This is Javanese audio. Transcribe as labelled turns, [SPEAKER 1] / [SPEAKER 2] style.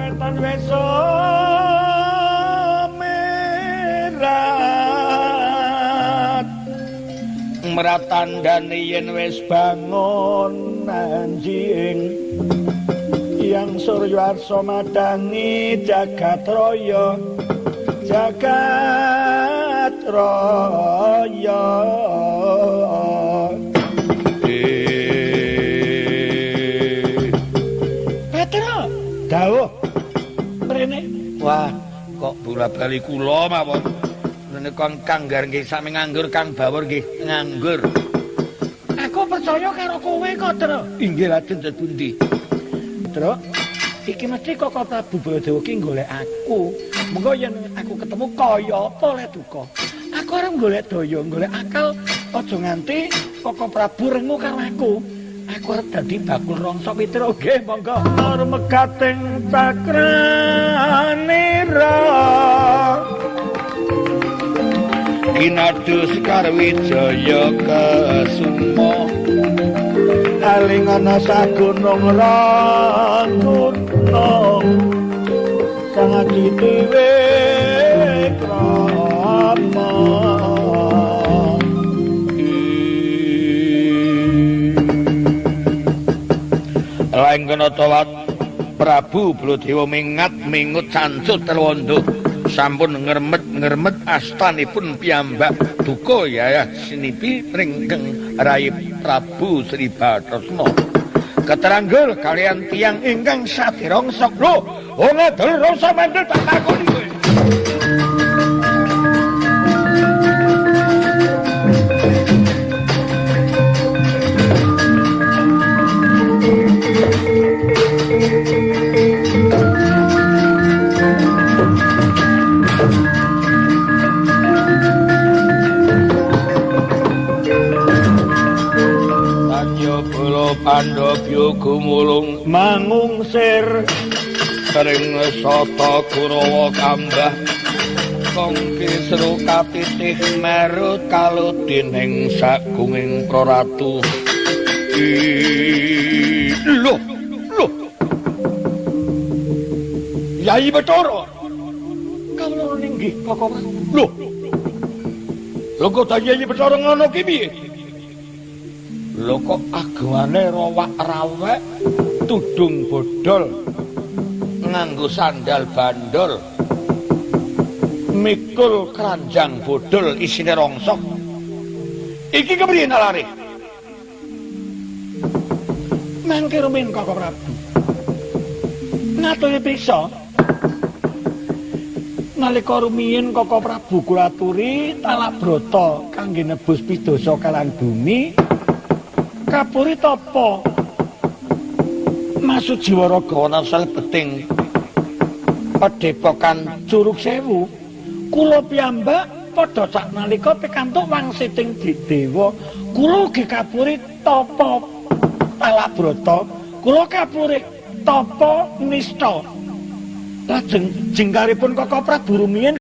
[SPEAKER 1] Wetan weso merat meratandane yen wis bangun anjing yang surya arsa madangi jagat raya jagat raya. Petra dawuh mrene.
[SPEAKER 2] Wah, kok bola-bali kula mawon. Menika Kang Gar nggih sami nganggur, Kang Bawor nggih nganggur.
[SPEAKER 1] Aku percaya karo kowe kok, Tru.
[SPEAKER 2] Inggih lajeng pundi?
[SPEAKER 1] Tru, iki mesti Koko Prabu Baladewa ki golek aku. Mengko yen aku ketemu kaya apa le duka. Aku arep golek daya, golek akal aja nganti Koko Prabu rengu karo aku. Aku arep dadi bakul rongsok Petruk. Nggih, monggo. Nur megating cakranira.
[SPEAKER 2] Kinadus Karwijaya Kesuma
[SPEAKER 1] aling ana sagunung rang gunung kang aditiwe krama.
[SPEAKER 2] Lenggana tawat Prabu Baladewa mingat mingut cancut telwondo sampun ngermet-ngermet astanipun piyambak duka yayah sinipi ringkeng rai Prabu Sri Bathasna keteranggul kalian tiyang ingkang sade rongsok. Lho, wong adol rasa mendel tak takoni kowe. Pandhavya gumulung
[SPEAKER 1] mangungsir
[SPEAKER 2] ring sata Kurawa kambah kong kisru katitih merut kaludining sagunging praratu. Lho, lho. Yai Bathara.
[SPEAKER 1] Kawula ninggih Koko.
[SPEAKER 2] Lho. Lho kok ta Yai Bathara ngono ki piye? Lho kok agamane rawak-rawek, tudung bodol, nganggo sandal bandol, mikul keranjang bodol isine rongsok. Iki kepriye nalare?
[SPEAKER 1] Mangke rumiyin Koko Prabu. Ngaturi priksa. Nalika rumiyin Koko Prabu kula aturi talak brata kangge nebus pidosa kalang bumi. Kapuri tapa masuk jiwa raga
[SPEAKER 2] ana salebeting padepokan
[SPEAKER 1] Curug Sewu. Kula piyambak padha sak nalika pikantuk wangsiting dewa. Kula ugi kapuri tapa talak brata, kula kapuri tapa nista. Lajeng jingkaripun Koko Prabu rumiyin